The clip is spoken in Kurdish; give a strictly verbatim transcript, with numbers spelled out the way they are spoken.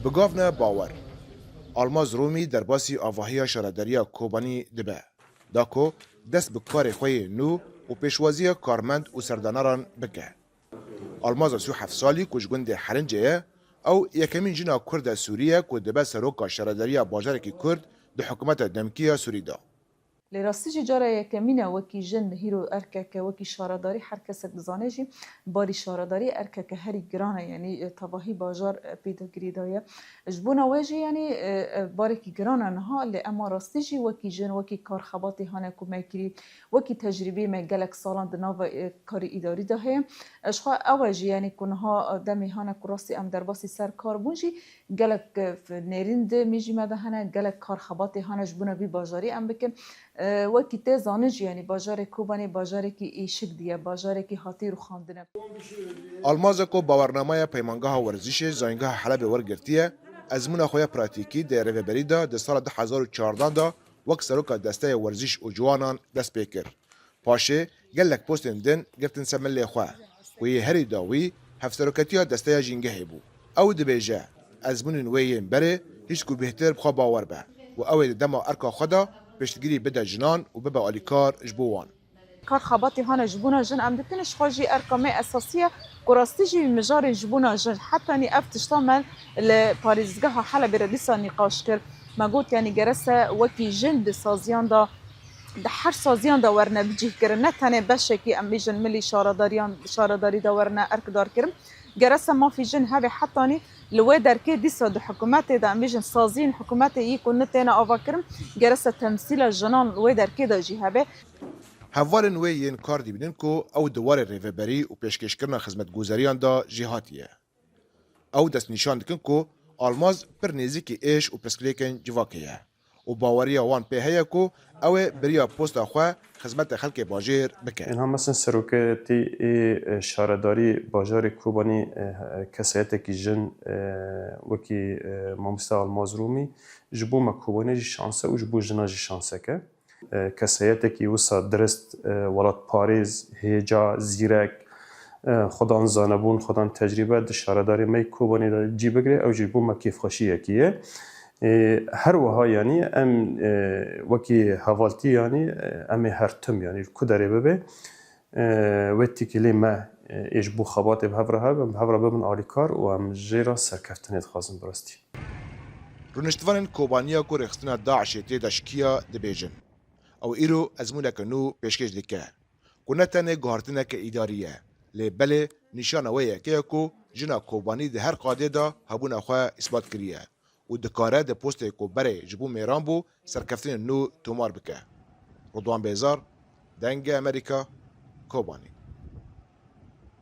Bi gav ne bawer. Almaz Rûmî derbasî avahiya şaredariya Kobanî dibe, da ku dest bi karê xwe yê nû û pêşwaziya karmend û serdanaran bike. Almaza sî û heft salî ku ji gundê Herincê ye, ew yekemîn jina Kurd e Sûrî ye ku dibe seroka şaredariya bajarekî Kurd di hikûmeta demkî ya Sûrî de. Lê rastî jî cara yekemîn e wekî jin hîro erkeke, wekî şaredarî her kesek dizane jî barî şaredarî erkeke herî giran e, yanî, e, tevahî bajar, e, pêdagirî de ye. Ji bona wê jî, yanî, e, e, barekî giran e niha, lê ema rastî jî wekî jin, wekî kar xebatê hane ku me kirî, wekî tecrîbeyê me gelek salan di nava, e, karê îdarî de heye. E, ji xwe ew e jî, yanî ku niha, e, demê hane ku rastî em derbasî ser kar bûn jî, gelek, e, nêrîn di mîjî me de hene, gelek kar xebatê hene ji bona vî bajarî em bikin. E, wekî tê zanin jî, yanî bajarê Kobanê bajarekî êşik diye, bajarekî hatî rûxandine. Almaza ku bawernameya Peymangeha Werzîşê Zayîngeha Helebê wergirtiye, ezmûna xwe ya pratîkî di rêveberî de di sala du hezar û çardeh de wek seroka desteya werzîş û ciwanan dest pê kir. Paşê gelek postên din girtin ser milê xwe ku yê herî dawî hevseroketiya desteya Jîngehê bû. Ew dibêje, ezmûnên wê yên berê hîç ku bêhtir bi xwe bawer be û ew ê di dema erka xwe de piştgirî bide jinan û bibe alîkar ji bo wan. Kar xebatê hane ji bona jin em dikin, ji xwe jî erka me esasî ye ku rastî jî mijarên ji bona jin, hetanî ev tişta me li parêzgeha Helebê re dîsa nîqaş kir. Me got, yanî gerese wekî jin di saziyan de, di her saziyan de werine bicîhkirin, ne tenê beşekî em bêjin milî şaredariyan, şaredarî de werine erkdar kirin. Gerese mafî jin hebe hetanî li wê derkê dîsa di hikûmetê de, em bêjin saziyên hikûmetê yî ku ne têne avakirin, gerese temsîla jinan li wê derkê de jî hebe. Hevalên wê yên kar dibînin ku ew di warê rêveberî û pêşkêşkirina xizmetguzariyan de jêhatî ye. Ew destnîşan dikin ku Almaz pir nêzîkî êş û pirsgirêkên civakê ye û baweriya wan pê heye ku ew ê bi riya posta xwe xizmeta xelkê bajêr bike. Êlham Mesen, seroketî ê şaredarî bajarê Kobanî, e, kesayetekî jin, e, wekî, e, mamoste Almaz Rûmî ji bo me Kobanê jî şans e û ji bo jina jî şansek e. E, kesayetekî wisa dirist, e, welatparêz, hêja, zîrek, e, xwedan zanebûn, xwedan tecrîbe di şaredarê me yê Kobanê de cî bigire, ew jî ji bo me kêfxweşiyekî ye. E, her wiha, yanî em, e, wekî hevaltî, yanî, e, em ê her tim, yanî li ku derê bibe, e, wê têkilê me, e, ê ji bo xebatê bi hev re hebe, em bi hev re bibin alîkar û em jê re serkeftinê dixwazin bi rastî. Rûniştvanên Kobaniya ku rêxistina DAIŞê tê de şikiya dibêjin. Ew îro ezmûneke nû pêşkêş dike, ku ne tenê guhartineke îdarî ye, lê belê nîşana wê yekê ye ku jina Kobanî di her qadê de hebûna xwe îsbat kiriye û dikare di postê ku berê ji bo mêran bû serkeftinên nû tomar bike. Ridwan Bêzar, Dengê Amerîka, Kobanî.